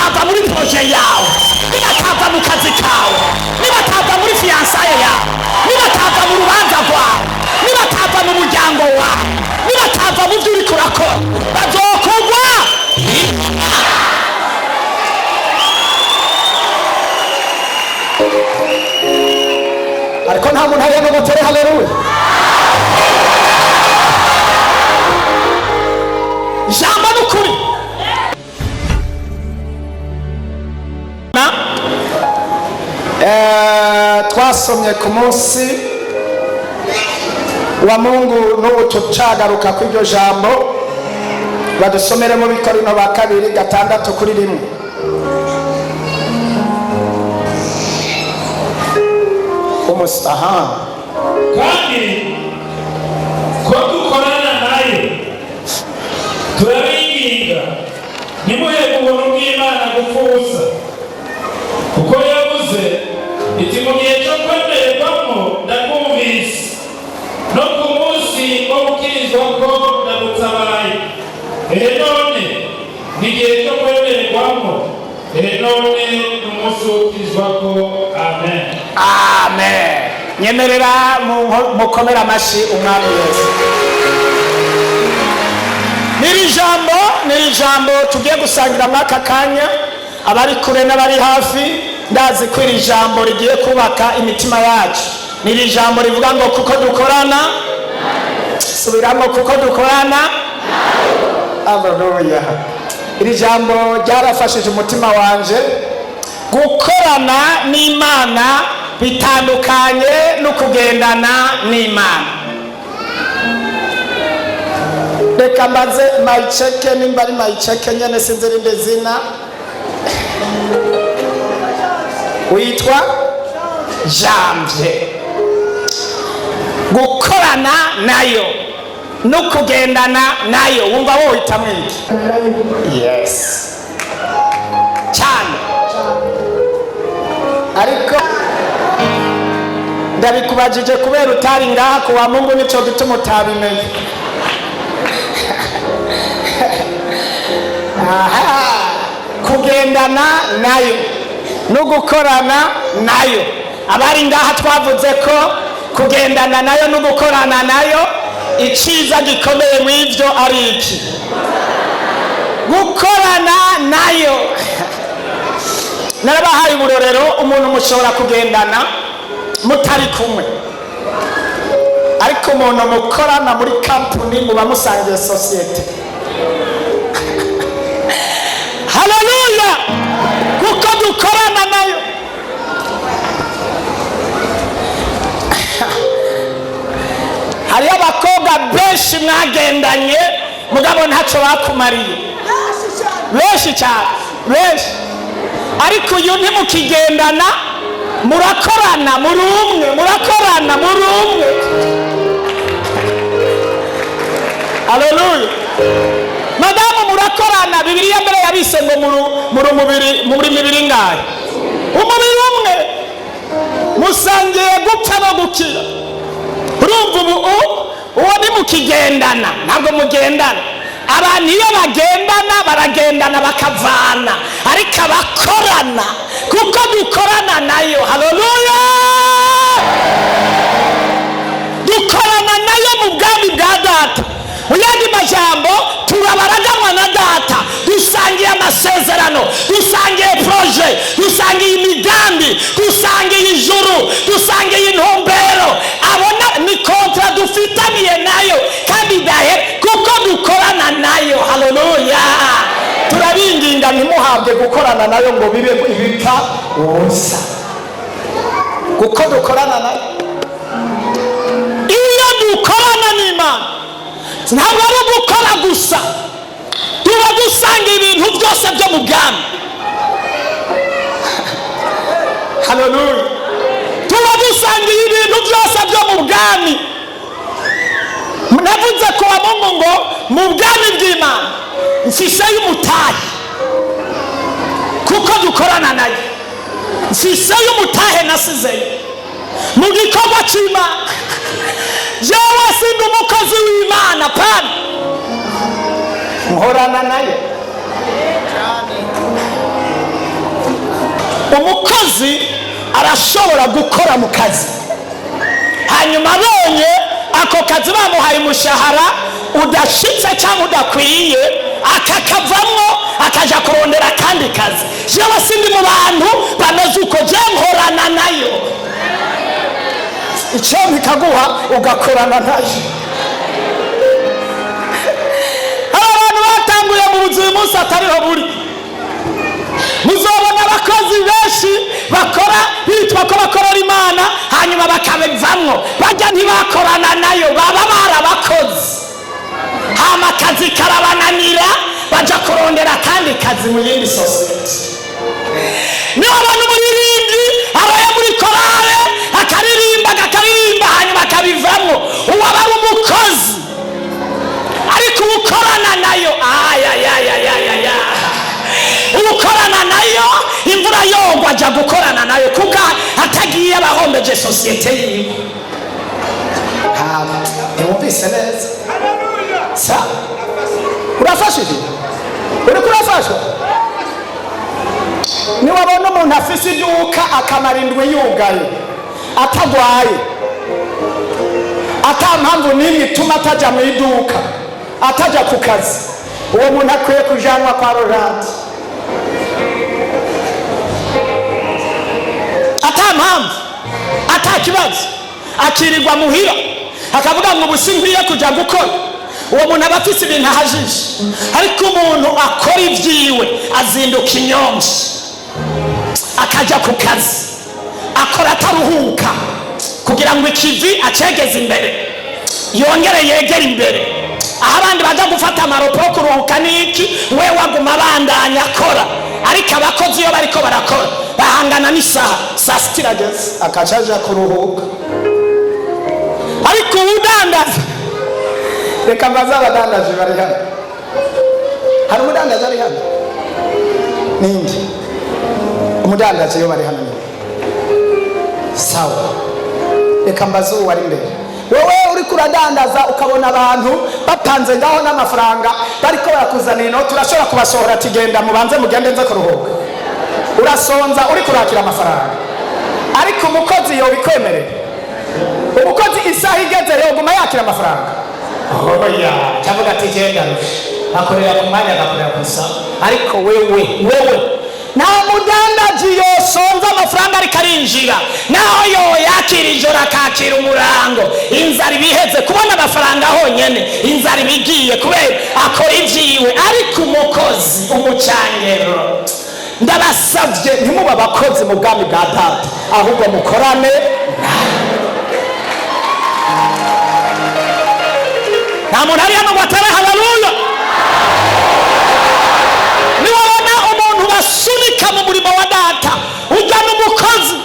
Nibatava muri projet yawe, nibatava mu kazi kawe, nibatava muri fiançailles yawe, nibatava mu rubanza rwawe, nibatava mu muryango wawe, nibatava mu byo uriko urakora, bazokugwa. Ariko nta muntu hariya ngo batere haleluya. Ijambo ni ukuri. Twasomye ku munsi wa Mungu, n'ubu tucagaruka ku iryo jambo. Badusomere mu Bikorino ba kabiri 6:1. Aha. Kandi ko dukorana nayo, turabinginga ntimuhe ubuntu bw'Imana gupfa ubusa, kuko yavuze iti: "Mu gihe cyo kwemererwamo ndakumvise, no ku munsi wo gukirizwa ko ndagutabaye. Ehe none ni igihe cyo kwemererwamo, ehe none ni umunsi wo gukirizwa ko." Amen. Amen. Nyemerera mukomere amashyi Umwami Yesu. N'iri jambo tugiye gusangira muri aka kanya, abari kure n'abari hafi, ndazi ko iri jambo rigiye kubaka imitima yacu. N'iri jambo rivuga ngo kuko dukorana. Subiramo: kuko dukorana. Haleluya! Iri jambo ryarafashije umutima wanje. Gukorana n'Imana bitandukanye no kugendana n'Imana. Reka mbaze mayiceke, nimba ari mayiceke nyene, sinzi irindi zina Witwa Janvier. Gukorana nayo no kugendana nayo, wumva wohitamwo iki? Yes. Cyane. Ariko Ndabikubajije kubera utari ngaha ku wa Mungu, nico gituma utabimenye. Aha, kugendana nayo no gukorana nayo, abari ngaha twavuze ko kugendana nayo no gukorana nayo, iciza gikomeye mu ivyo ari iki? Gukorana nayo. Narabahaye uburorero: umuntu mushobora kugendana mutari kumwe, ariko umuntu mukorana muri kampuni muba musangiye sosiyete. Haleluya! Kuko dukorana nayo. Hariyo abakobwa benshi mwagendanye, mugabo ntacyo bakumariye, benshi cyane, benshi. Ariko uyu ntimukigendana, murakorana, muri umwe, murakorana, muri umwe. Haleluya! Madamu, murakorana. Bibiliya mbere yabise ngo muri umubiri, muri mibiri ngahe? Umubiri umwe, musangiye gupfa no gukira. Urumva ubu uwo ntimukigendana, ntabwo mugendana. Abantu iyo bagendana baragendana bakavana, ariko abakorana, kuko dukorana nayo. Haleluya! Dukorana nayo mu bwami bwa Data. Mu yandi majambo, turabaraganwa na Data, dusangiye amasezerano, dusangiye projet, dusangiye imigambi, dusangiye ijuru, dusangiye intumbero. Abona ni contrat dufitaniye nayo kandi idahe, kuko dukorana nayo. Haleluya! Turabinginga ntimuhabwe gukorana nayo ngo bibe ibipfa ubusa, kuko dukorana nayo. Iyo dukorana n'Imana, ntabwo ari ugukora gusa, tuba dusanga ibintu byose byo mu bwami. Haleluya! Tuba dusangiye ibintu byose byo mu bwami. Navuze ku wa Mungu ngo mu bwami bw'Imana mfiseyo umutahe, kuko dukorana nayo. Mfiseyo umutahe nasizeyo mu gikorwa cy'Imana. Jewe sindi umukozi w'Imana pana. Nkorana nayo. Umukozi arashobora gukora mu kazi, hanyuma abonye ako kazi bamuhaye umushahara udashitse cyangwa udakwiye, akakavamwo akaja kurondera akandi kazi. Jewe sindi mu bantu bameze uko, je nkorana nayo. Icyo ikaguha ugakorana nayo. Hari abantu batanguye mu buzima uyu munsi atariho buri. Muzobona abakozi benshi bakora bitwa ko bakorera Imana, hanyuma bakabivamwo. Bajya ntibakorana nayo, baba barabakozi, hama akazi karabananira, baja kurondera akandi kazi mu yindi sosiyete. Niba abantu umuririmbyi abaye muri korale, akaririmba, akaririmba, hanyuma akabivamwo, uwo aba ari umukozi. Ariko uwukorana nayo, ayayayayaya, uwukorana nayo, imvura yogwa ajya gukorana nayo, kuko atagiye abahombeje sosiyete yiwe. Ntabwo ntiwumvise neza. Sa urafashije, uriko urafashwa. Niwabona umuntu afise iduka akamara indwi yugaye, atagwaye, ata mpamvu n'imwe ituma atajya mu iduka, atajya ku kazi, uwo muntu akwiye kujanwa kwa rorante. Ata mpamvu, ata kibazo, akirirwa muhira, akavuga ngo ubu sinkwiye kujya gukora, uwo muntu aba afise ibintu ahajije. Ariko umuntu akora ibyiwe azinduka inyonji akajya ku kazi, akora ataruhuka kugira ngo ikivi acegeze imbere, yongere yegere imbere. Aho abandi bajya gufata amaropo yo kuruhuka n'iki, we waguma abandanya akora. Ariko abakozi iyo bariko barakora bahangana n'isaha, saa sita irageze, akaca aja kuruhuka. Ariko uwudandaza Reka mbaze abadandaji bari hano. Hari umudandaji ari hano? Ninde umudandaji? Iyo bari hano ninde? Sawa, reka mbaze uwo ari imbere. Wowe uriko uradandaza, ukabona abantu bapanze ngaho n'amafaranga, bariko barakuzanira inoti, urashobora kubasohora ati: "Genda, mubanze mugende, nze kuruhuka"? Urasonza uriko urakira amafaranga. Ariko umukozi yobikwemerera? Umukozi isaha igeze yoguma yakira amafaranga? Oya, cyavuga ati: "Genda rusha." Akorera ku mwanya, agakorera ku isaha. Ariko wewe, wewe nta mudandaji yosonza amafaranga ariko arinjira. Naho yoyakira ijoro, akakira umurango, inzara ibiheze. Kubona amafaranga honyene, inzara ibigiye, kubera akora ibyiwe. Ariko umukozi, umucangero, ndabasabye, ntimube abakozi mu bwami bwa Data, ahubwo mukorane. Nta muntu ari hano ngo atere haleluya. Niwabona umuntu basunika mu murimo wa Data, ujya n'umukozi.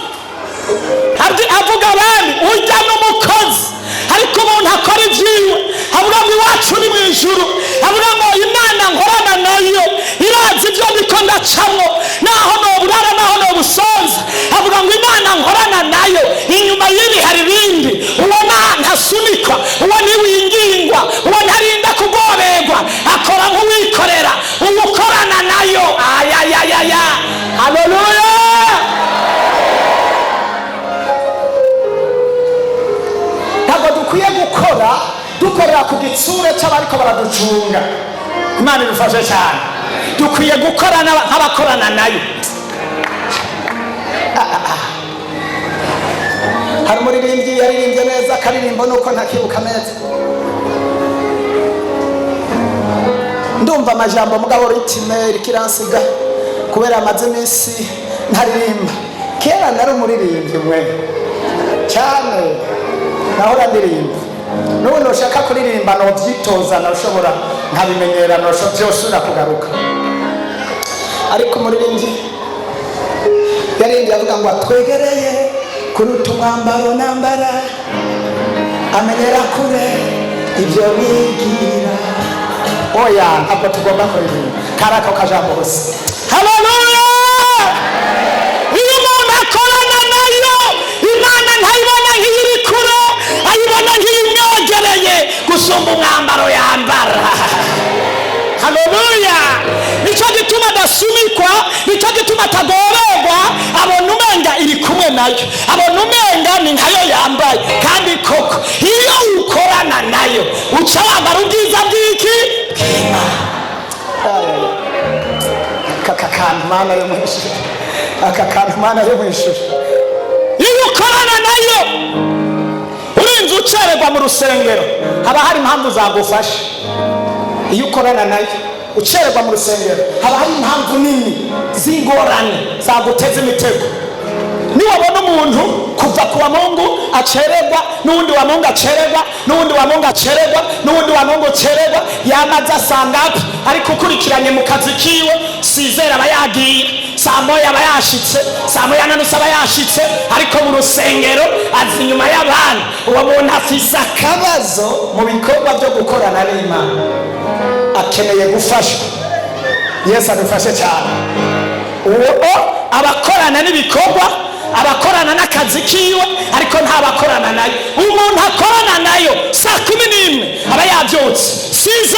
Avuga abandi, ujya n'umukozi. Ariko umuntu akora ibyiwe, avuga ngo iwacu ni mu ijuru, avuga ngo Imana nkorana nayo irazi ibyo ndiko ndacamwo, naho noburara, naho nobusonza. Avuga ngo Imana nkorana nayo, inyuma y'ibi hari ibindi. Uwo ntasunikwa, uwo ntiwingingwa, uwo ntarinda kugoberwa, akora nk'uwikorera. Uwukorana nayo, ayayayaya, haleluya! Ntabwo dukwiye gukora dukorera ku gitsure cy'abariko baraducunga. Imana idufashe cyane. Dukwiye gukora nk'abakorana nayo. Hari umuririmbyi yaririmbye neza akaririmbo, nuko ntakibuka neza. Ndumva amajambo, mugabo rythme iriko iransiga kubera amaze iminsi ntaririmba. Kera nari umuririmbyi mwe cyane, nahora ndirimba. N'ubu nushaka kuririmba novyitoza, noshobora nkabimenyera, nosho vyosubira kugaruka. Ariko umuririmbyi yaririmbye avuga ngo atwegereye kuruta umwambaro nambara, amenyera kure ibyo bigira. Oya, ntabwo tugomba kuririmba kari ako kajambo gusa. Haleluya! Iyo umuntu akorana nayo, Imana ntayibona nk'iyiri kure, ayibona nk'iyimwegereye gusumba umwambaro yambara. Haleluya! Nicyo gituma adasunika. adasunikwa, nicyo gituma atagoberwa. Abona umenga iri kumwe nayo, abona umenga ni nkayo yambaye. Kandi koko iyo ukorana nayo uca wambara ubwiza bw'iki? Bw'Imana. Aka kantu, Mana yo mu ijuru, aka kantu, Mana yo mu ijuru. Iyo ukorana nayo, urinze ucererwa mu rusengero, haba hari impamvu zagufasha. Iyo ukorana nayo, ucererwa mu rusengero, haba hari impamvu nini z'ingorane zaguteza imitego. Niwabona umuntu kuva ku wa Mungu acererwa, n'uwundi wa Mungu acererwa, n'uwundi wa Mungu acererwa, n'uwundi wa Mungu acererwa, yamaze asanga api, ariko ukurikiranye mu kazi kiwe, 6h aba yagiye, saa 1 aba yashitse, saa 1:30 aba yashitse, ariko mu rusengero aza inyuma y'abandi, uwo muntu afise akabazo mu bikorwa byo gukorana n'Imana, akeneye gufashwa. Yesu adufashe cyane. Uwo abakorana n'ibikorwa, abakorana n'akazi kiwe, ariko ntabakorana nayo. Umuntu akorana nayo, saa 11 aba yabyutse, 6h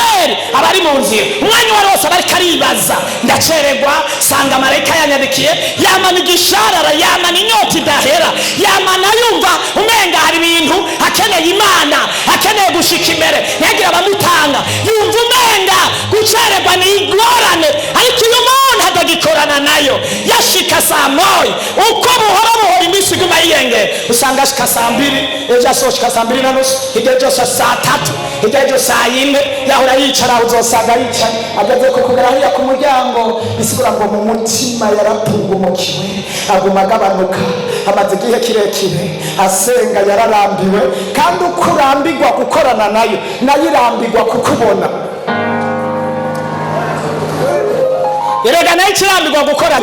aba ari mu nzira. Umwanya uwo ari wose aba ariko aribaza: ndacererwa, sanga marayika yanyandikiye. Yamana igisharara, yamana inyota idahera, yamana yumva umenga hari ibintu akeneye Imana, akeneye gushika imbere, ntihagire abamutanga. Yumva umenga gucererwa ni ingorane. Ariko iyo umuntu atagikorana nayo, yashika saa 1, uko buhoro buhoro iminsi iguma yiyengera, usanga ashika saa 2, ejo asoshika saa 2:30, hirya ejo saa 3, hirya ejo saa 4. Yahora yicara, uzosanga yicaye ageze ku kugera hariya ku muryango. Bisigura ngo mu mutima yarapungumukiwe, aguma agabanuka. Amaze igihe kirekire asenga, yararambiwe. Kandi uko urambirwa gukorana nayo, nayo irambirwa kukubona. Erega nayo ikirambirwa gukora.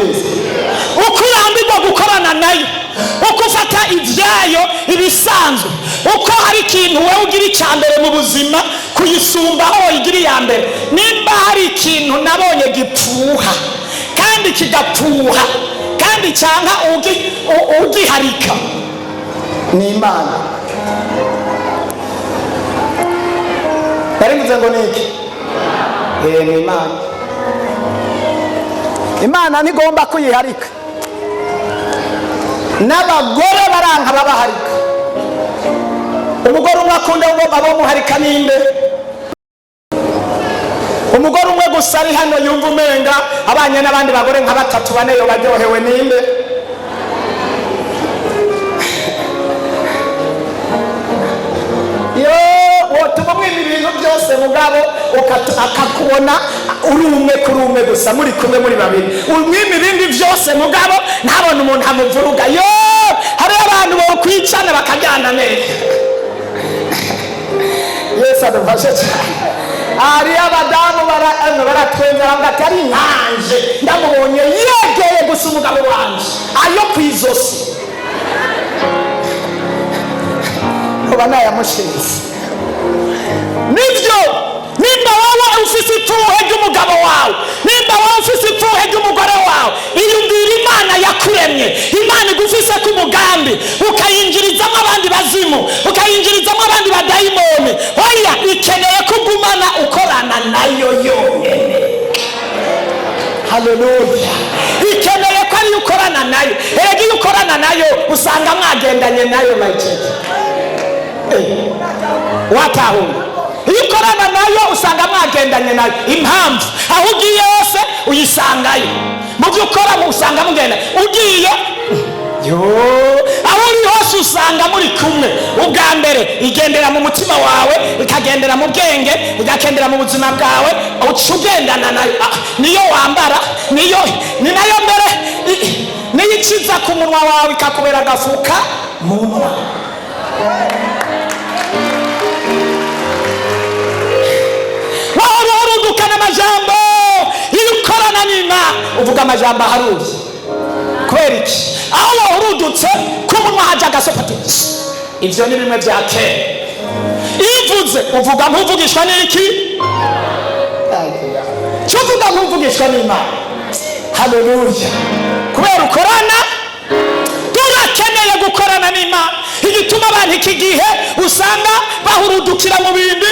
Uko urambirwa gukorana nayo, uko ufata ibyayo ibisanzwe, uko hari ikintu wowe ugira icya mbere mu buzima kuyisumba, aho wayigira iya mbere. Nimba hari ikintu nabonye gipfuha kandi kigapfuha kandi cyanka ugiharika, ni Imana. Nari mvuze ngo ni iki? Ni Imana. Imana ntigomba kuyiharika. N'abagore baranka babaharika. Umugore umwe akunda ngo bamuharika ninde? Umugore umwe gusa ari hano yumva umenga abanye n'abandi bagore nka batatu, bane, yo baryohewe, ninde? Yo wotuma umwima ibintu byose, mugabo akakubona uri umwe kuri umwe gusa, muri kumwe muri babiri, umwima ibindi byose, mugabo ntabona umuntu amuvuruga. Yo, hariho abantu bokwicana bakajyana neza. Yesu adufashe cyane. Hariyo abadamu baratwenza, baravuga ati: ari nkanje ndamubonye yegeye gusa umugabo wanje ayo ku izosi, uba nayamushinze. Nibyo, nimba wowe ufise ipfuhe ry'umugabo wawe, nimba wowe ufise ipfuhe ry'umugore wawe, iyumvira Imana yakuremye, Imana igufise ku mugambi, ukayinjirizamo abandi bazimu, ukayinjirizamo abandi badayimoni. Oya, ikeneye kugumana ukorana nayo yonyene. Haleluya! Ikeneye ko ariyo ukorana nayo. Erega iyo ukorana nayo, usanga mwagendanye nayo. Mayiceke watahuye? Iyo ukorana nayo, usanga mwagendanye nayo. Impamvu, aho ugiye hose uyisangayo, mu byo ukora usanga mugenda, ugiye yo aho uri hose usanga muri kumwe. Ubwa mbere igendera mu mutima wawe, ikagendera mu bwenge, ikagendera mu buzima bwawe, uca ugendana nayo. Niyo wambara, niyo ni nayo mbere, niyo ikiza ku munwa wawe, ikakubera agafuka munwa. Wahora urundukana amajambo, iyo ukorana n'Imana uvuga amajambo aharuye. Kubera iki? Aho wahurudutse ku munwa haja agasopa ati: ivyo ni bimwe vya kera. Iyo uvuze, uvuga nk'uvugishwa n'iki? Cyo uvuga nk'uvugishwa n'Imana. Haleluya! Kubera ukorana. Turakeneye gukorana n'Imana. Igituma abantu iki gihe usanga bahurudukira mu bintu,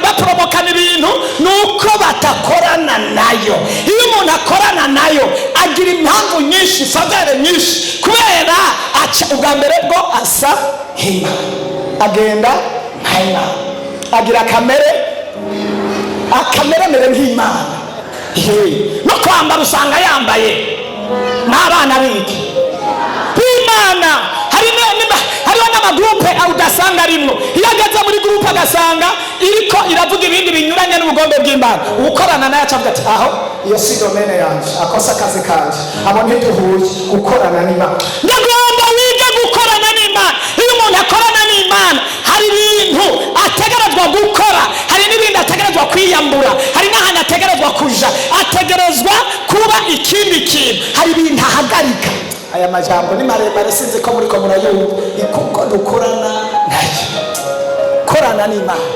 baporomokana ibintu, ni uko batakorana nayo. Iyo umuntu akorana Akorana nayo agira impamvu nyinshi, faveur nyinshi, kubera aca ubwa mbere bwo asa nk'Imana, Agenda nk'Imana, agira kamere, akameremere nk'Imana. He, no kwambara usanga yambaye nk'abana b'iki? B'Imana. Hari hariho n'amagroupe udasanga arimwo. Iyo ageze muri groupe agasanga iriko iravuga ibindi binyuranye n'ubugombe bw'Imana, ukorana nayo acavuga ati: "Aho Iyo si domaine yanje, akosa akazi kanje, abo ntiduhuye." Gukorana n'Imana. Ndagomba wige gukorana n'Imana. Iyo umuntu akorana n'Imana, hari ibintu ategerezwa gukora, hari n'ibindi ategerezwa kwiyambura, hari n'ahantu ategerezwa kuja, ategerezwa kuba ikindi kintu, hari ibintu ahagarika. Aya majambo ni maremare, sinzi ko muriko murayumva. Ni kuko dukorana nayo. Korana n'Imana,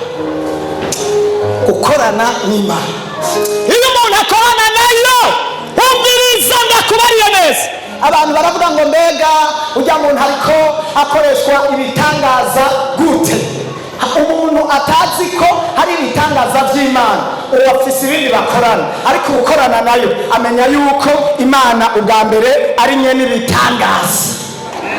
gukorana n'Imana. Iyo umuntu akorana nayo, umviriza, ndakubariye neza. Abantu baravuga ngo: "Mbega ujya muntu ariko akoreshwa ibitangaza gute?" Umuntu atazi ko hari ibitangaza by'Imana, uwo afise ibindi bakorana. Ariko ukorana nayo amenya yuko Imana ubwa mbere ari nyene ibitangaza.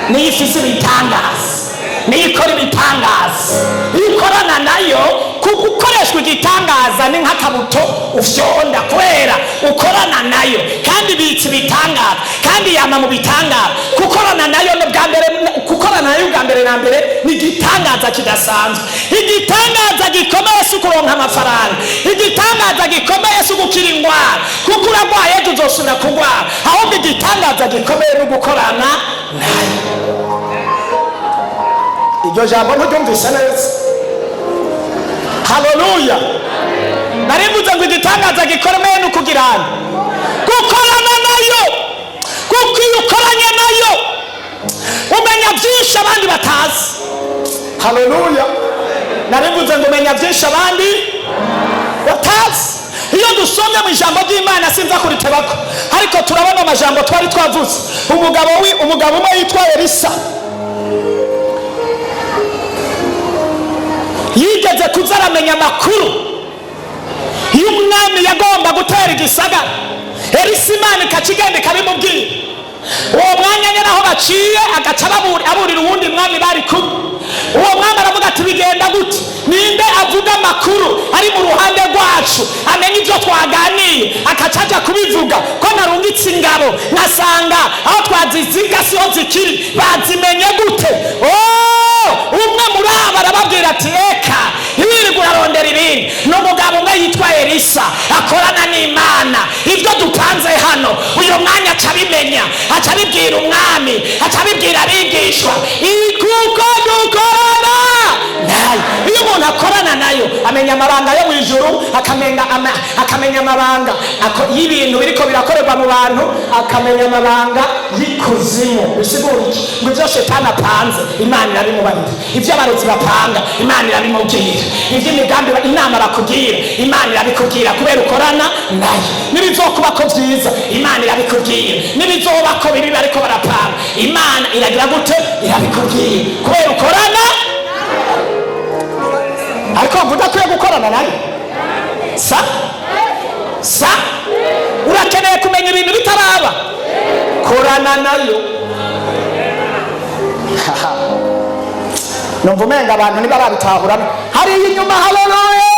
Niyo ifise ibitangaza, niyo ikora ibitangaza. Iyo ukorana nayo, kuko ukoreshwa igitangaza ni nk'akabuto ufyonda, kubera ukorana nayo kandi ibitse ibitangaza kandi yama mu bitangaza. Gukorana nayo ni bwa mbere, gukorana nayo bwa mbere na mbere ni igitangaza kidasanzwe. Igitangaza gikomeye si ukuronka amafaranga, igitangaza gikomeye si ugukira indwara, kuko urarwaye ejo uzosubira kurwara. Ahubwo igitangaza gikomeye ni ugukorana nayo. Iryo jambo nturyumvise neza. Haleluya! Narivuze ngo igitangaza gikomeye ni ukugirana, gukorana nayo, kuko iyo ukoranye nayo umenya byinshi abandi batazi. Haleluya! Narivuze ngo umenya byinshi abandi batazi. Iyo dusomye mu ijambo ry'Imana, sinza kuritebako, ariko turabona amajambo twari twavuze. Umugabo umwe yitwa Elisa yigeze kuza aramenya amakuru y'umwami yagomba gutera igisagara. Elisa, Imana ikakigenda ikabimubwira uwo mwanya nyine aho baciye, agaca aburira uwundi mwami bari kumwe. Uwo mwami aravuga ati: "Bigenda gute? Ninde avuga amakuru ari mu ruhande rwacu, amenya ibyo twaganiye, akaca aja kubivuga, ko narungitse ingabo nkasanga aho twaziziga siho zikiri? Bazimenye gute?" Oh, umwe muri abo arababwira ati: "Eka, ntiwirirwe urarondera ibindi. Ni umugabo umwe yitwa Elisa akorana n'Imana. Ibyo dupanze hano uyu mwanya aca abimenya, aca abibwira umwami, aca abibwira abigishwa." Kuko dukorana nayo. Iyo umuntu akorana nayo amenya amabanga yo mu ijuru, akamenya amabanga y'ibintu biriko birakorerwa mu bantu, akamenya amabanga y'ikuzimu. Bisigura iki? Ngo ibyo shetani apanze, Imana irabimubarira. Ibyo abarozi bapanga, Imana irabimubwira. Iby'imigambi, inama bakubwira, Imana irabikubwira, kubera ukorana nayo. N'ibizokuba ko byiza, Imana irabikubwira. N'ibizoba ko bibi bariko barapanga, Imana iragira gute? Irabikubwira, kubera ukorana. Ariko ngo udakwiye gukorana nayo, sa sa urakeneye kumenya ibintu bitaraba, Korana nayo. Numva umenga abantu ntibarabitahura hariya inyuma. Haleluya!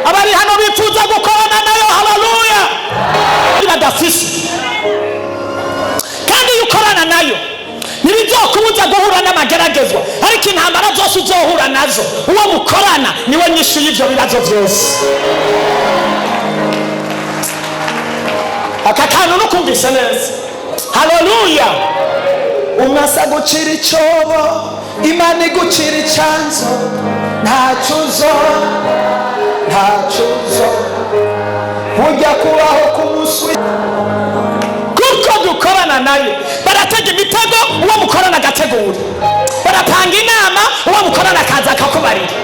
Abari hano bifuza gukorana nayo, haleluya! Badafise. Kandi iyo ukorana nayo ntibizokubuza guhura n'amageragezwa, ariko intambara zose uzohura nazo, uwo mukorana niwe nyishu y'ivyo bibazo byose. Aka kantu nukumvise neza. Haleluya! Umwasa gucira icyobo, Imana igucira icyanzo. Ntacyo uzo, ntacyo uzo ujya kubaho ku munsi. Kuko dukorana nayo, baratega imitego, uwo mukorana agategura. Barapanga inama, uwo mukorana akaza akakubarira.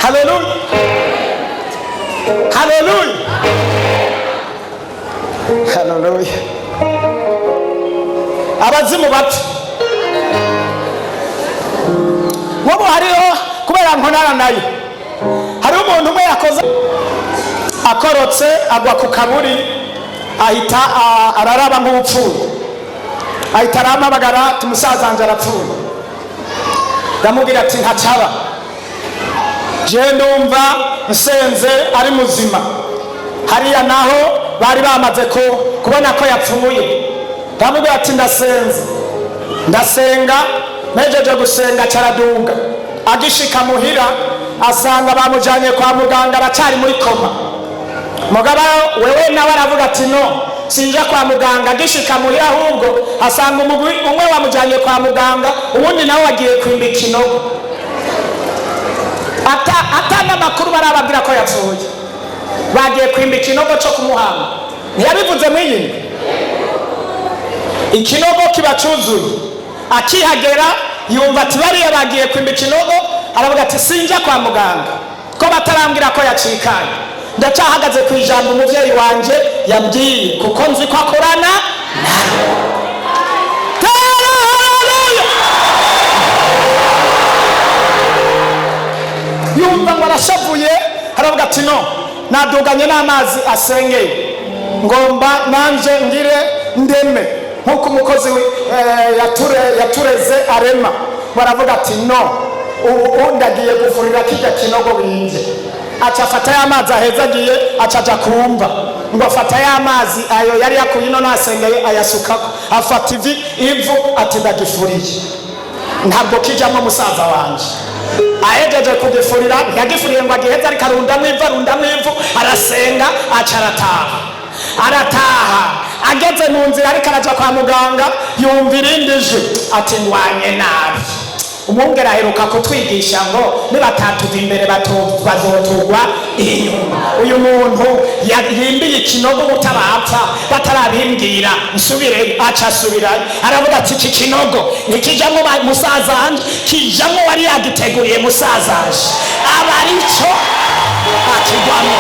Haleluya, haleluya! Haleluya! Abazimu bapfa. Nk'ubu hariho, kubera nkonana nayo, hariho umuntu umwe. Akoze akorotse agwa ku kaburi, ahita araraba nk'upfuye, ahita arampamagara ati: "Musaza wanjye arapfuye." Ndamubwira ati: "Ntacaba, je ndumva nsenze ari muzima." Hariya naho bari bamaze kubona ko yapfuye. Ndamubwira ati: "Ndasenze." Ndasenga, nejeje gusenga caraduga. Agishika muhira asanga bamujanye kwa muganga, aracari muri coma. Mugabo wewe nawe aravuga ati: "No, sinja kwa muganga." Agishika muhira ahubwo asanga umugwi umwe wamujanye kwa muganga, uwundi nawe wagiye kwimba ikinogo, ata n'amakuru barababwira ko yapfuye. Bagiye kwimba ikinogo cyo kumuhamba. Ntiyabivuze mw'iyi ikinogo kiba cyuzuye. Akihagera yumva ati: "Bariya bagiye kwimba ikinogo." Aravuga ati: "Sinjya kwa muganga ko batarambwira ko yacikanye. Ndacyahagaze ku ijambo umubyeyi wanjye yabwiye, kuko nzi ko akorana nawe." Tera haleluya! Yumva ngo arashavuye, aravuga ati: "No, naduganye n'amazi asengeye, ngomba nanje ngire ndeme nk'uko umukozi yatureze arema." Baravuga ati: "No, ubu ndagiye gufurira kijya kinogo binje." Aca afata ya mazi ahezagiye, aca aja kumva ngo afata ya mazi ayo yari yakuye ino nasengeye, ayasukako, afata ivu, ati: "Ndagifuriye, ntabwo kijyamo musaza wanje." Ahejeje kugifurira, ntiyagifuriye ngo agiheze, ariko arundamo ivu, arundamo ivu, arasenga, aca arataha. Arataha, ageze mu nzira ariko araja kwa muganga, yumva irindi jwi ati: "Ndwanye nabi. Umwungere aheruka kutwigisha ngo nibatatuva imbere bazotugwa inyuma. Uyu muntu yimbiye ikinogo ubutarapfa batarabimbwira, nsubire." Aca asubirayo, aravuga ati: "Iki kinogo ntikijamwo musaza wanje, kijamwo wari yagiteguriye musaza wanje." Aba arico akigwamo.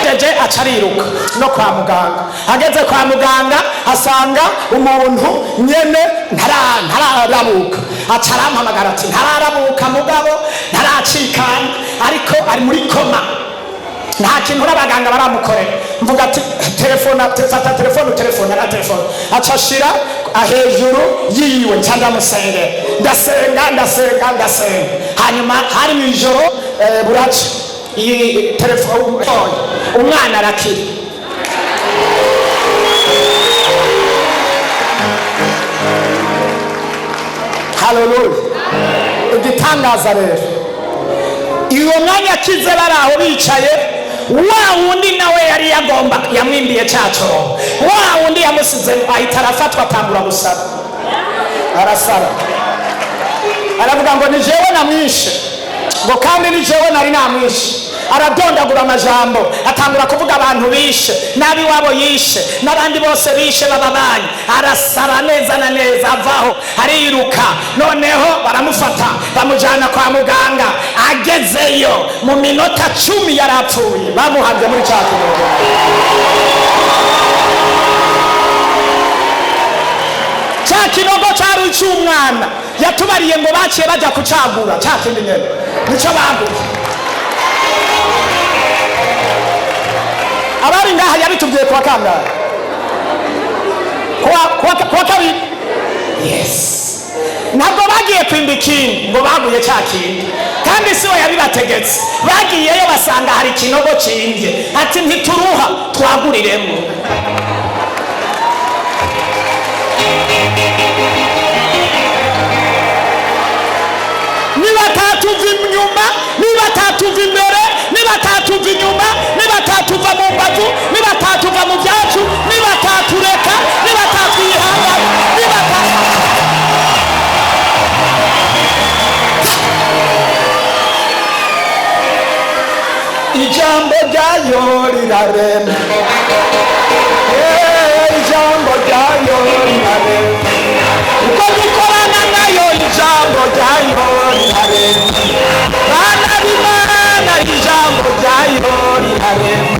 Jeje aca ariruka no kwa muganga. Ageze kwa muganga asanga umuntu nyene ntararabuka. Aca arampamagara ati: "Ntararabuka, mugabo ntaracikana, ariko ari muri coma, nta kintu n'abaganga baramukorera." Mvuga ati: "Telefone, fata telefone." Telefone na telefone aca ashira hejuru yiwe, nca ndamusengera, ndasenga, ndasenga, ndasenga. Hanyuma hari mu ijoro, buraca, iyi telefone, umwana arakira. Haleluya! Igitangaza rero, uwo mwanya akize, bari aho bicaye, wa wundi nawe yari yagomba yamwimbiye cya cyobo, wa wundi yamusize, ahita arafatwa, atangura gusaba, arasara, aravuga ngo: "Ni jewe namwishe," ngo: "Kandi ni jewe nari namwishe." Aradondagura amajambo, atangura kuvuga abantu bishe n'ab'iwabo yishe n'abandi bose bishe bababanyi. Arasara neza na neza, avaho ariruka. Noneho baramufata, bamujyana kwa muganga. Agezeyo mu minota 10 yarapfuye, bamuhabye muri cya kinogo. Cya kinogo cyari icy'umwana yatubariye ngo baciye bajya kucagura, cya kindi nyene nicyo baguye. Abari ngaha, yabitubwiye kuwa kangahe? Kuwa kabiri. Yes, ntabwo bagiye kwimba ikindi, ngo baguye cya kindi, kandi si we yabibategetse. Bagiyeyo basanga hari ikinogo cimbye, ati: "Ntituruha, twaguriremo." Niba atatuva inyuma, niba atatuva imbere, niba atatuva inyuma, niba atatuva mu mbavu, niba atatuva mu byacu, niba atatureka, niba atatwihangana, niba ata Ijambo ryayo rirarema. Ijambo ryayo rirarema. Uko dukorana nayo, ijambo ryayo rirarema. Bana b'Imana, ijambo ryayo rirarema.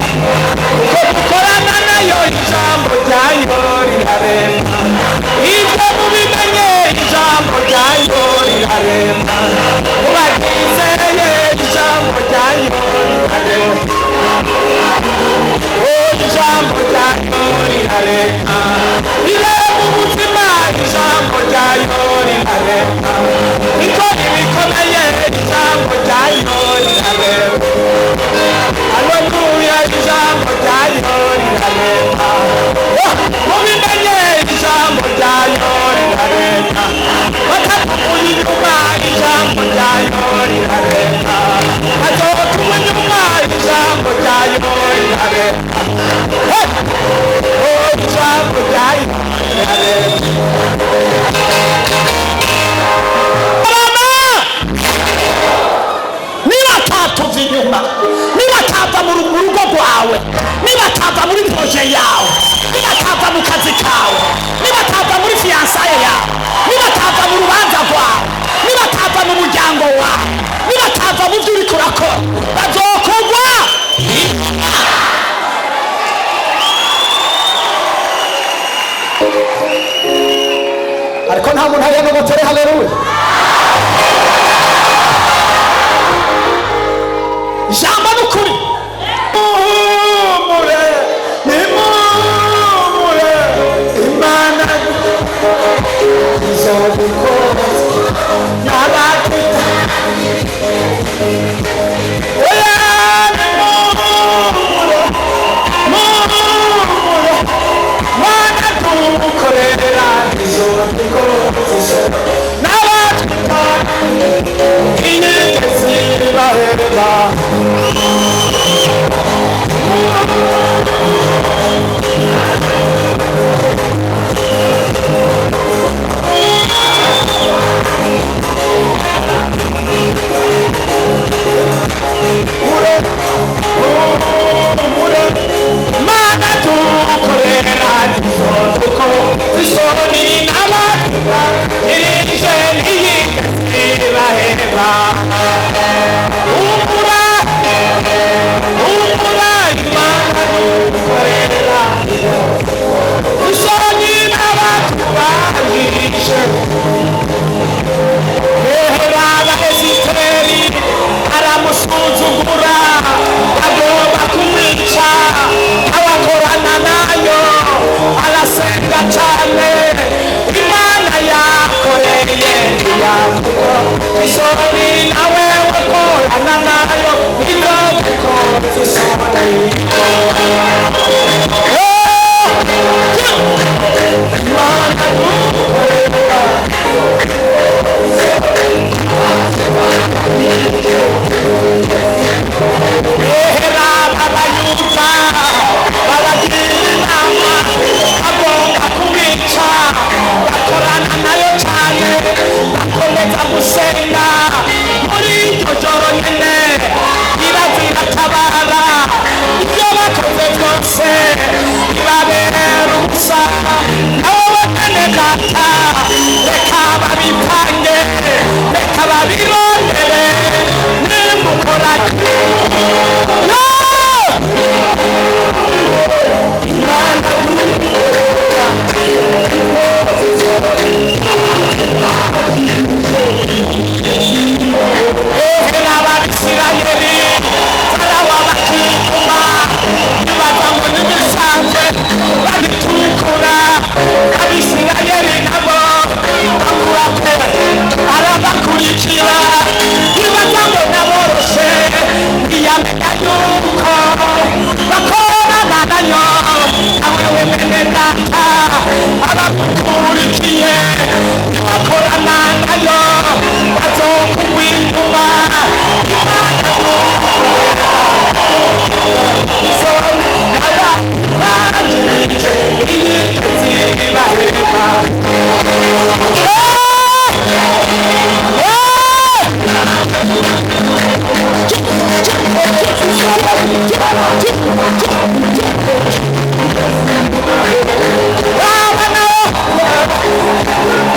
Uko dukorana nayo, ijambo ryayo rirarema. Ibyo mubimenye, ijambo ryayo rirarema. Mubaryizeye, ijambo ryayo rirarema. rirarema, ikora ibikomeye, ijambo ryayo rirarema. Haleluya, ijambo ryayo rirarema. Mubimenye, ijambo ryayo rirarema. Batakuvuye inyuma, ijambo ryayo rirarema. Bazotuma inyuma, ijambo ryayo rirarema. Hey! Oh, ijambo ryayo rirarema. Mama! Niba atatuva inyuma, niba atava mu rugo rwawe, niba atava muri projet yawe, niba atava mu kazi kawe, niba atava muri fiançailles yawe, niba atava mu rubanza rwawe, niba atava mu muryango wawe, niba atava mu byo uriko urakora, bazokugwa inyuma. Ariko nta muntu hariya ngo batere haleluya. Ijambo ni ukuri. Muhumure, nimuhumure, Imana izobikora n'abatita. Oya, nimuhumure, muhumure, Mana dukorera izobikora n'abatita ntiyigeze ibaheba. Mana dukorera izoduko isoni n'abatita irije ntiyigeze ibaheba. Humura, humura, Imana dukorera isoni n'abatubanjirije. Ehera Esiteri aramusuzugura, agomba kumwica, abakorana nayo arasenga cyane. Imana yakoreye ntiyavuga isoni, nawe wakorana nayo ntibagukore isoni. Imana dukorera. Ehera abayuda baragira inama, bagomba kubica, bakorana nayo cyane, bakomeza gusenga. Muri iryo joro nyene iraza iratabara, ibyo bakoze byose bibabera ubusa. Nabo bene data, reka babipange, reka babirondere, nimukora. No! Imana. Ehera abisirayeli, Farawo abakikuma, bibaza ngo n'ibisanzwe babitukura. Abisirayeli nabo bakurako arabakurikira, bibaza ngo naboroshe, ntiyamenya yuko bakorana nayo. Nawe wemene data, abakurikiye bakorana nayo bazokugwa inyuma. Imana n'ababanjirije iyigeze ibaheba.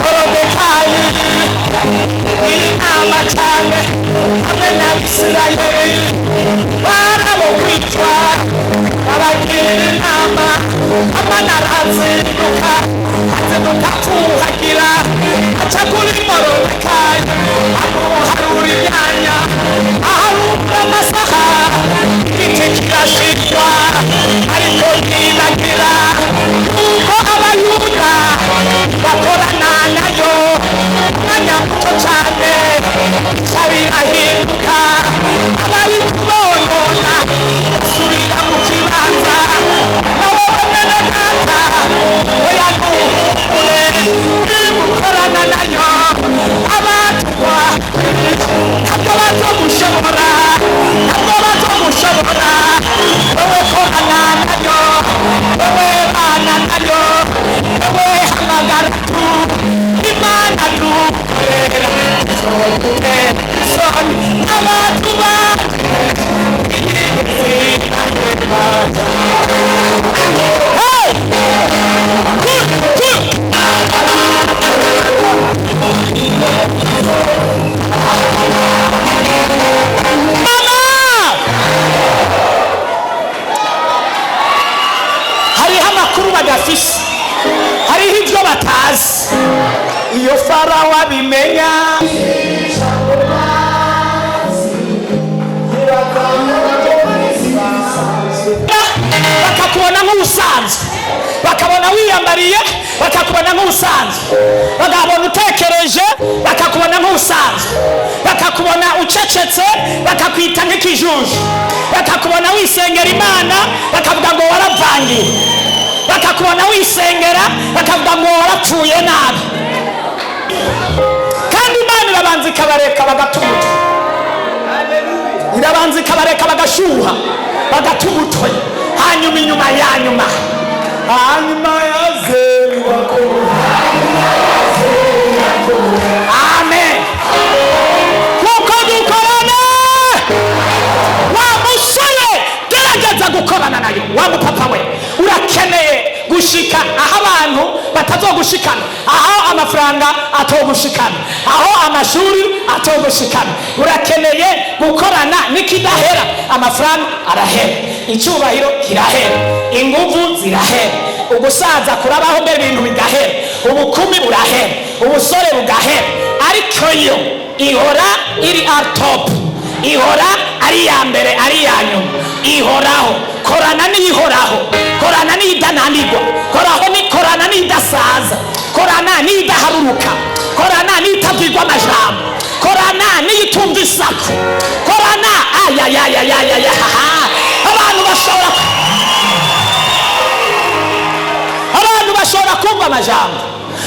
Morodekayi inama cyane hamwe n'Abisirayeli barabokwicwa, babagira inama. Amana arazinduka, azinduka atuhagira, aca kuri Morodekayi, amuharura imyanya, aharura amasaha, igiti kirashirwa. Ariko ntibagira yuko Abayuda bakorana nayo. Ikora, wowe korana nayo, wowe bana nayo, wowe hamagara tu Imana dukorera izogutera isoni abantu Hey! Two, two. Mama! Hariho amakuru badafise, hariho ibyo batazi. Iyo Farawo abimenya, bakakubona nk'ubusanzwe, bakabona wiyambariye, bakakubona nk'ubusanzwe, bakabona utekereje, bakakubona nk'ubusanzwe, bakakubona ucecetse, bakakwita nk'ikijuju, bakakubona wisengera Imana, bakavuga ngo waravangiye, bakakubona wisengera, bakavuga ngo warapfuye nabi. Kandi Imana irabanza ikabareka bagata umutwe, irabanza ikabareka bagashyuha, bagata umutwe, hanyuma inyuma ya nyuma, Hanyuma yaze Amen. Kuko dukorana, wa musore gerageza gukorana nayo, wa mupapa we urakeneye gushika aho abantu batazogushikana, aho amafaranga atogushikana, aho amashuri atogushikana. Urakeneye gukorana n'ikidahera. Amafaranga arahera, icyubahiro kirahera, inguvu zirahera, ugusaza kurabaho, mbere ibintu bigahera, ubukumi burahera, ubusore bugahera, ariko yo ihora iri at top, ihora ari iya mbere, ari iya nyuma, ihoraho. Korana n'iyihoraho, korana n'iyidananirwa, koraho ni korana n'iyidasaza, korana n'iyidaharuruka, korana n'iyitavugwa amajambo, korana n'iyitumva isaku, korana ayayayayayaya. Abantu bashobora, abantu bashobora kumva amajambo.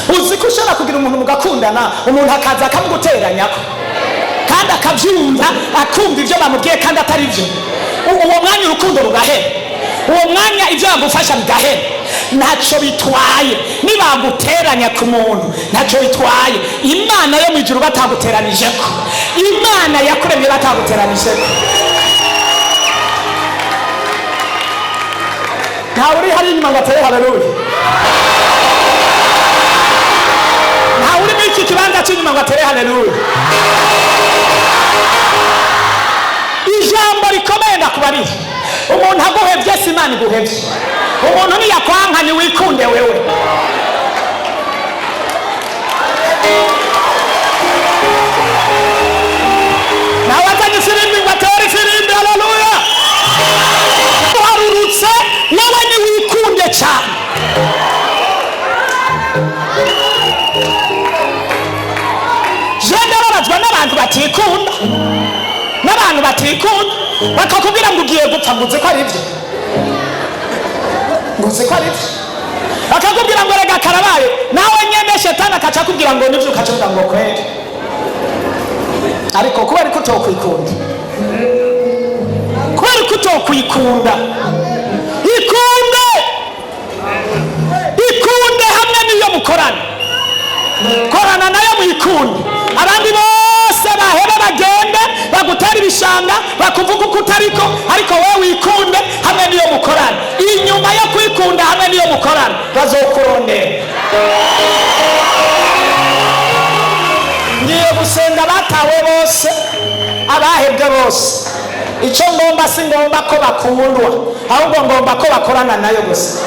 Uzi ko ushobora kugira umuntu mugakundana, umuntu akaza akamuguteranyako, kandi akabyumva, akumva ibyo bamubwiye kandi atari byo. Uwo mwanya urukundo rugahera, uwo mwanya ibyo bagufasha bigahera. Ntacyo bitwaye nibaguteranya ku muntu, ntacyo bitwaye. Imana yo mu ijuru bataguteranijeko, Imana yakuremye bataguteranijeko. Ntawe uri hari inyuma ngo atere haleluya? Ntawe uri muri iki kibanza cy'inyuma ngo atere haleluya? Ijambo rikomeye ndakubariye: umuntu aguhevye si Imana iguhevye. Umuntu niyakwanka, ntiwikunde wewe. Nawe azanye ifirimbi ngo atere ifirimbi, haleluya! Uharurutse wowe, ntiwikunde cyane. Je ndababazwa n'abantu batikunda, n'abantu batikunda, bakakubwira ngo ugiye gupfa, ngo uzi ko ari byo, Ngo uzi ko ari byo? Bakakubwira ngo rega karabaye, nawe nyene shetani akaca akubwira ngo nibyo, ukaca uvuga ngo kweri. Ariko kubera ko utokwikunda, Kubera ko utokwikunda. Ikunde, ikunde hamwe n'iyo mukorana. Korana nayo muyikunde, abandi bose bahebe bagende bagutera ibishanga, bakuvuga uko utariko, ariko wowe wikunde hamwe n'iyo mukorana. Inyuma yo kwikunda hamwe n'iyo mukorana, bazokurondera. Ngiye gusenga batawe bose, abahebwe bose. Icyo ngomba, si ngomba ko bakundwa, ahubwo ngomba ko bakorana nayo gusa.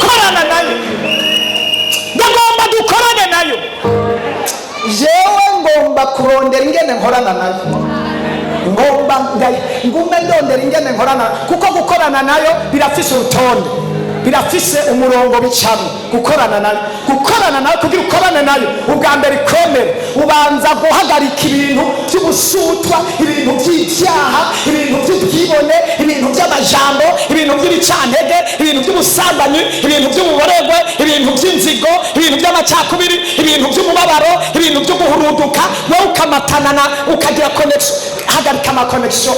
Korana nayo, ndagomba dukorane nayo. Jewe ngomba kurondera ingene nkorana nayo, ngomba ngume ndondera ingene nkorana, kuko gukorana nayo birafise urutonde, birafise umurongo bicamo. Gukorana nayo, gukorana nayo, kugira ukorane nayo, ubwa mbere ikomere, ubanza guhagarika ibintu by'ubusutwa, ibintu by'ibyaha, ibintu by'ubwibone, ibintu by'amajambo, ibintu by'ibicantege, ibintu by'ubusambanyi, ibintu by'ububoregwe, ibintu by'inzigo, ibintu by'amacakubiri, ibintu by'umubabaro, ibintu byo guhuruduka. Wowe ukamatana, ukagira connexion. Hagarika amaconnexion,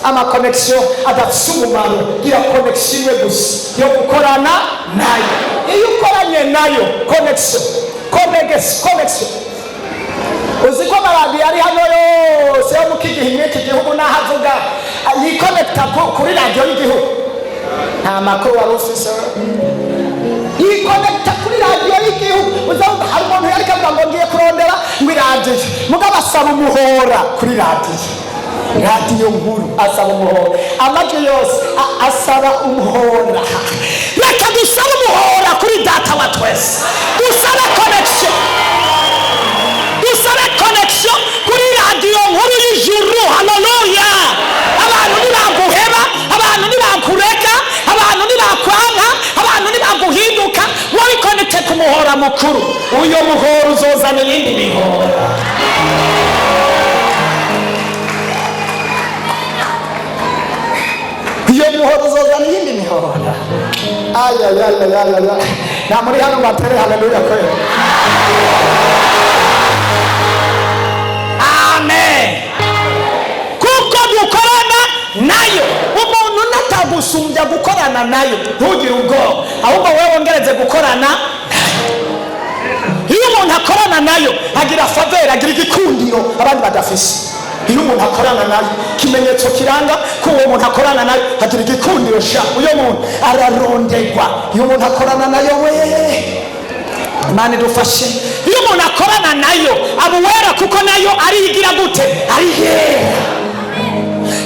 amaconnexion adafite umumaro. Gira connexion imwe gusa yo gukorana nayo. Iyo ukoranye nayo, connexion, connexion. Uzi ko amaradiyo ari hano yose yo mu kigihe, muri iki gihugu, n'aho avuga yikonekita kuri radiyo y'igihugu? Nta makuru wari ufise. Yikonekita kuri radiyo y'igihugu. Uzumva hari umuntu yari kavuga ngo ngiye kurondera ngo iradiyo, mugabo asaba umuhora kuri radiyo, radiyo nkuru, asaba umuhora, amajwi yose asaba umuhora. Reka dusabe umuhora kuri Data wa twese, dusabe connexion, dusabe connexion kuri radiyo nkuru y'ijuru. Haleluya! Abantu ntibaguheba, abantu ntibakureka, abantu ntibakwanka, abantu ntibaguhinduka. Wowe connecte ku muhora mukuru, uyo muhora uzozana iyindi mihora. Iyo muhora uzozana iyindi mihora. Ayayayayaya, nta muri hano ngo atere haleluya kwera. Amen. Kuko dukorana nayo. Umuntu natagusumbya gukorana nayo, ntugire ubwoba, ahubwo wowe wongereze gukorana nayo. Iyo umuntu akorana nayo agira faveur, agira igikundiro abandi badafise. Iyo umuntu akorana nayo, ikimenyetso kiranga ko uwo muntu akorana nayo, agira igikundiro sha. Uyo muntu ararondegwa iyo umuntu akorana nayo. We, Imana idufashe. Iyo umuntu akorana nayo aba uwera, kuko nayo ariyigira gute? Ari yera.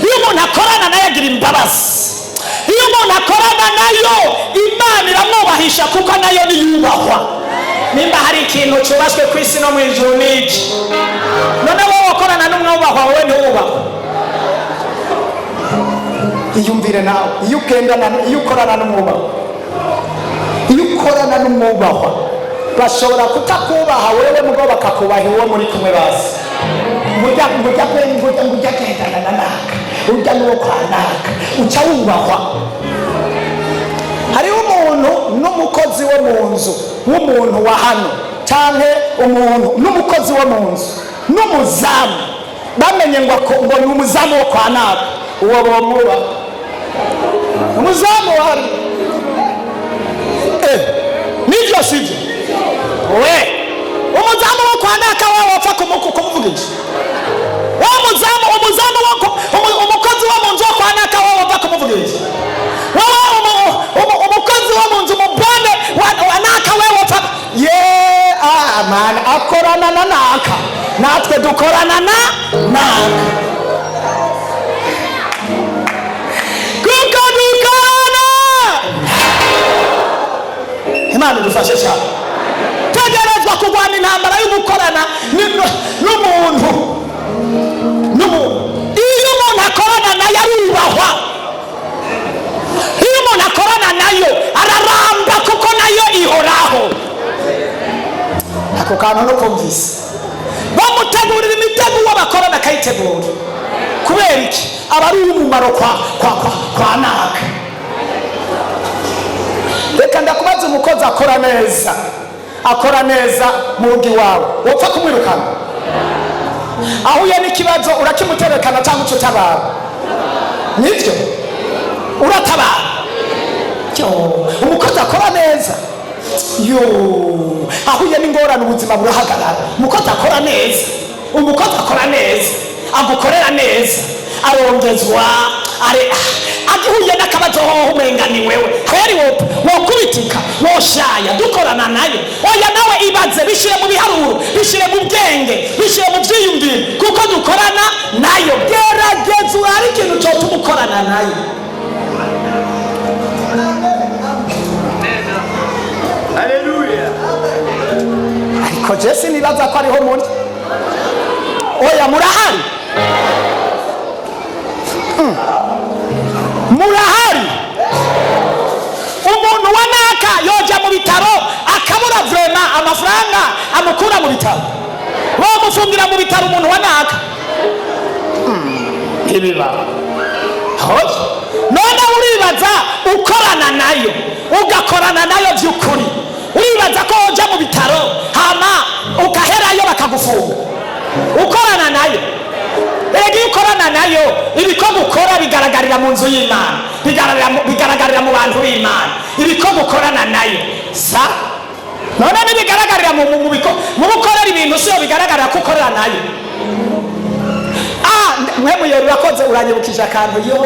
Iyo umuntu akorana nayo agira imbabazi. Iyo umuntu akorana nayo, Imana iramwubahisha, kuko nayo niyubahwa. Nimba hari ikintu cyubashywe ku isi no mu ijuru, ni iki? None wowe wakorana n'umwubahwa, wowe ntiwubahwa? Iyumvire nawe, iyo ugendana, iyo ukorana n'umwubahwa, iyo ukorana n'umwubahwa, bashobora kutakubaha wewe, mugo bakakubaha uwo muri kumwe. Bazi ngujya ngujya ngujya ngujya gendana na naka, ujya n'uwo kwa naka, uca wubahwa. Hariho umuntu n'umukozi wo mu nzu w'umuntu wa hano, canke umuntu n'umukozi wo mu nzu n'umuzamu, bamenye ngo ngo ni umuzamu wo kwa naka, uwo bomuba umuzamu wari Nibyo, sibyo? We, umuzamu wo kwa naka, wowe wapfa kumuvugisha? Wa muzamu, umuzamu wo umukozi wo mu nzu wo kwa naka, wowe wapfa kumuvugisha? Wowe umukozi wo mu nzu, umubone wa naka, wewe wapfa? Ye, mana akorana na naka, natwe dukorana na naka. Kuko dukorana. Imana idufashe cyane. Tegerezwa kurwana intambara yo gukorana n'umuntu, n'umuntu. Iyo umuntu akorana nayo arubahwa. Iyo umuntu akorana nayo araramba, kuko nayo ihoraho. Ako kantu no kumvise. Bamutegurira imitego, uwo bakorana akayitegura. Kubera iki? Aba ari uw'umumaro kwa naka. Reka ndakubaza, umukozi akora neza, akora neza mu rugo iwawe, wopfa kumwirukana? Ahuye n'ikibazo, urakimuterekana cyangwa uca utabara? Nibyo, uratabara. Yo, umukozi akora neza, yo, ahuye n'ingorane ubuzima burahagarara. Umukozi akora neza, Umukozi akora neza, agukorera neza, arongezwa, are agihuye n'akabazo hoho umenga ni wewe kweri, wokubitika, woshaya. Dukorana nayo? Oya. Nawe ibaze, bishire mu biharuro, bishire mu bwenge, bishire mu byiyumviro, kuko dukorana nayo. Gerageza urabe ikintu cyotuma ukorana nayo. Ariko je sinibaza ko ariho muri. Oya, murahari. Murahari. Umuntu wa naka. Naka yoja mu bitaro akabura vraiment amafaranga amukura mu bitaro? Bamufungira mu bitaro umuntu wa naka? Ntibibaho. Hoya, none uribaza ukorana nayo, ugakorana nayo by'ukuri, uribaza ko woja mu bitaro hama ukaherayo bakagufunga ukorana nayo? Erega iyo ukorana nayo, ibikorwa ukora bigaragarira mu nzu y'Imana, bigaragarira mu bantu b'Imana, ibikorwa ukorana nayo. Sa none ntibigaragarira mu gukorera ibintu? Siyo bigaragarira ko ukorera nayo? Ah, mwe muyeri, urakoze, uranyibukije akantu, yo,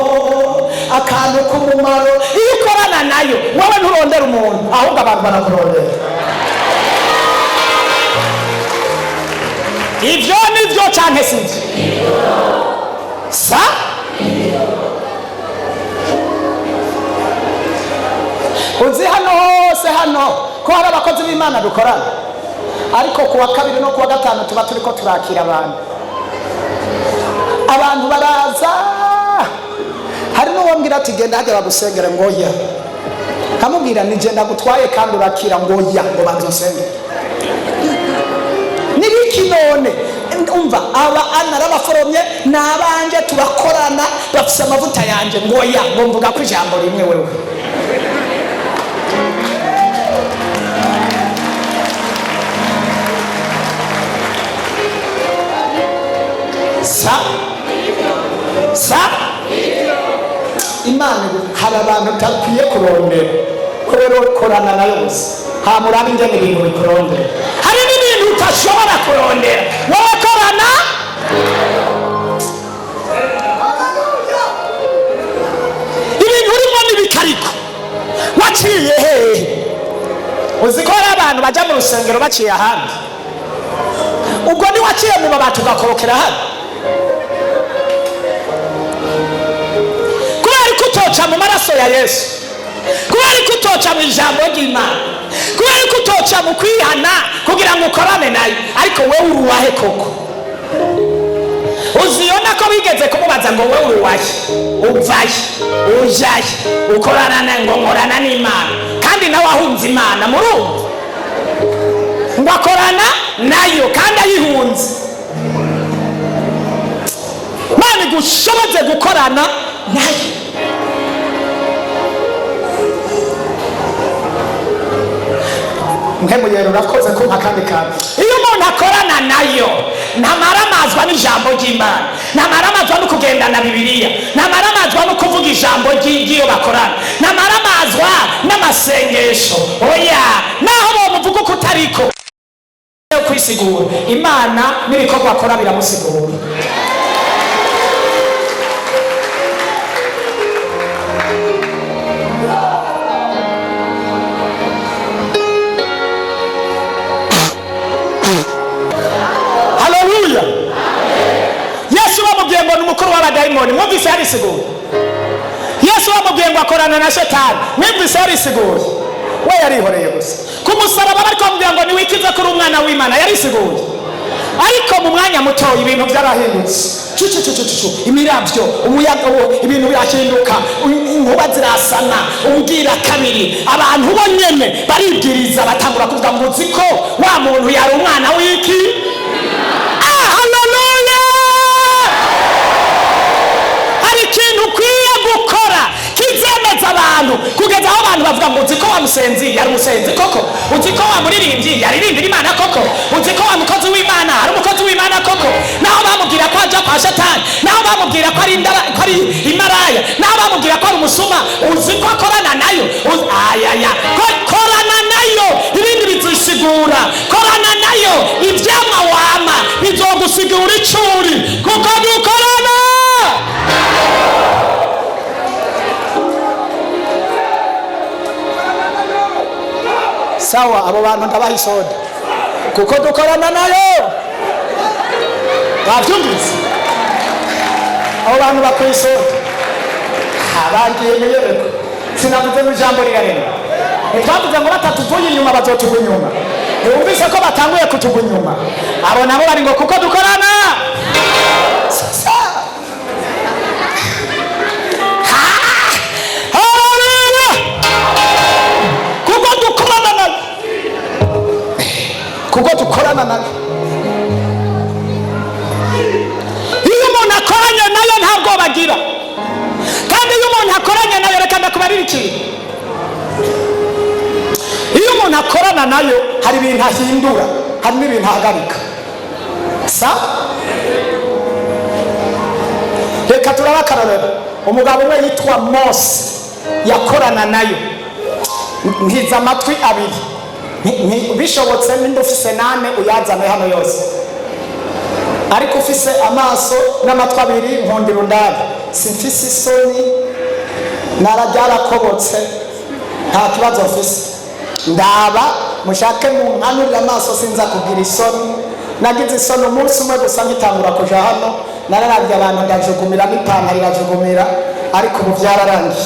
akantu k'umumaro. Iyo ukorana nayo, wowe nturondera umuntu, ahubwo abantu barakurondera. Ibyo ni byo canke si byo? Sa Uzi hano hose hano ko hari abakozi b'Imana dukorana, ariko ku wa kabiri no ku wa gatanu tuba turi ko turakira abantu. Abantu baraza, hari n'uwambwira ati: "Genda hajya bagusengere." Ngo ya, nkamubwira ni genda gutwaye kandi urakira. Ngo ya, ngo banza unsengere. Nibiki none? Umva, aba narabaforomye, ni abanje, turakorana, bafise amavuta yanje. Ngo ya, ngo mvuga ko ijambo rimwe wewe. Sa sa Imana, hari abantu utakwiye kurondera. Rero korana nayo gusa, hamuraba ingene ibintu bikurondera. Hari n'ibintu utashobora kurondera wowe, korana. Ibintu urimo n'ibikariko waciye hehe? Uzi ko hari abantu bajya mu rusengero baciye ahandi? Ubwo niwaciye mu mabati ugakorokera hano, kubera ko utoca mu maraso ya Yesu, kubera ko utoca mu ijambo ry'Imana, kubera ko utoca mu kwihana kugira ngo ukorane nayo. Ariko wowe uruwahe koko? Uziyona ko bigeze kumubaza ngo: "Wowe uruwahe? Uvaye? Ujaye? Ukorana na?" Ngo: "Nkorana n'Imana." Kandi nawe ahunze Imana. Murumva ngo akorana nayo kandi ayihunze. Imana igushoboze gukorana nayo. Mpemuyero, urakoze kumpa akandi kantu. Iyo umuntu akorana nayo, ntamaramazwa n'ijambo ry'Imana, ntamaramazwa no kugendana Bibiliya, ntamaramazwa no kuvuga ijambo ry'iyo bakorana, ntamaramazwa n'amasengesho. Oya, naho bomuvuga uko utariko kwisigura, Imana n'ibikorwa akora biramusigura. Haleluya! Yesu bamubwiye ngo ni umukuru w'abadayimoni, mwumvise yarisiguye? Yesu bamubwiye ngo akorana na Shetani, mwumvise yarisiguye? We yarihoreye gusa. Ku musaraba bariko bamubwira ngo niwikize kuri umwana w'Imana, yarisiguye? Ariko mu mwanya muto ibintu byarahindutse. Cucucucucu, imiravyo, umuyaga, ibintu birahinduka, inkuba zirasana. Ubwira kabiri abantu bo nyene baribwiriza, batangura kuvuga ngo: "Uzi ko wa muntu yari umwana w'iki?" Ah, haleluya! Hari ikintu ukwiye gukora kizemeza abantu, kugeza aho abantu bavuga ngo: "Uzi ko wa musenzi yari umusenzi koko? Uzi ko wa muririmbyi yaririmbira Imana koko? Uzi ko wa mukozi w'Imana ari umukozi w'Imana koko?" Naho bamubwira ko aja kwa Shetani, naho bamubwira ko ari ko ari imaraya, naho bamubwira ko ari umusuma, uzi ko akorana nayo? Ayaya, korana nayo, ibindi bizisigura. Korana nayo, ivyama wama bizogusigura icuri, kuko dukorana. Sawa, abo bantu ndabaha isoda kuko dukorana nayo. Bavyumvise? Abo bantu bakwiye isoda, abangiye muyereko. Sinavuze ngo ijambo rirarema? Ntitwavuze ngo batatuvuye inyuma bazotugwa inyuma? Ntiwumvise ko batanguye kutugwa inyuma? Abo nabo bari ngo kuko dukorana. Sasa. Haleluya! Kuko Ukorana nayo. Iyo umuntu akoranye nayo, nta bwoba agira. Kandi iyo umuntu akoranye nayo, reka ndakubarira ikintu: Iyo umuntu akorana nayo, hari ibintu ahindura, hari n'ibintu ahagarika. Sa reka turabe akarorero. Umugabo umwe yitwa Mose yakorana nayo. Nkiza amatwi abiri. Bishobotse nimba ufise nane, uyazane hano yose, ariko ufise amaso n'amatwi abiri, nkundira undabe. Simfise isoni, nararyarakorotse, nta kibazo mfise. Ndaba mushake munkanurire amaso, sinza kugira isoni. Nagize isoni umunsi umwe gusa ngitangura kuja hano, nararavye abantu ndajugumira, n'ipantaro irajugumira, ariko ubu byararangiye.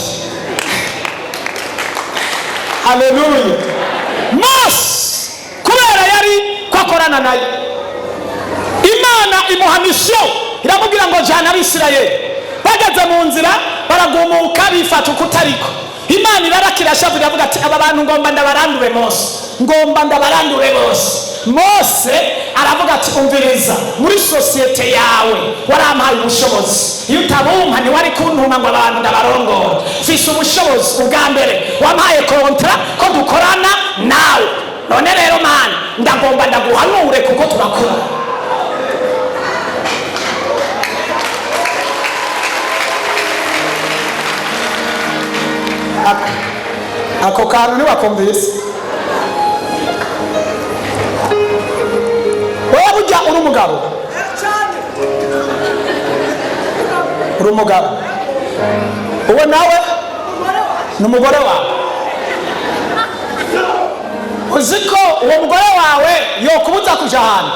Haleluya! Mose, kubera yari ko akorana nayo, Imana imuha mission, iramubwira ngo jana Abisirayeli. Bageze mu nzira baragumuka, bifata uko utariko. Imana irarakira shavu, iravuga ati: "Aba bantu ngomba ndabarandure." Mose, ngomba ndabarandure bose. Mose aravuga ati: "Umviriza, muri sosiyete yawe warampaye ubushobozi. Iyo utabumpa, ntiwari kuntuma ngo abantu ndabarongora. Mfise ubushobozi. Ubwa mbere wampaye contrat ko dukorana nawe. None rero Mana, ndagomba ndaguhanure kuko turakorana." Ako kantu ntiwakumvise. Wowe burya uri umugabo, uri umugabo. Uwo nawe ni umugore wawe. Uzi ko uwo mugore wawe yokubuza kuja ahantu?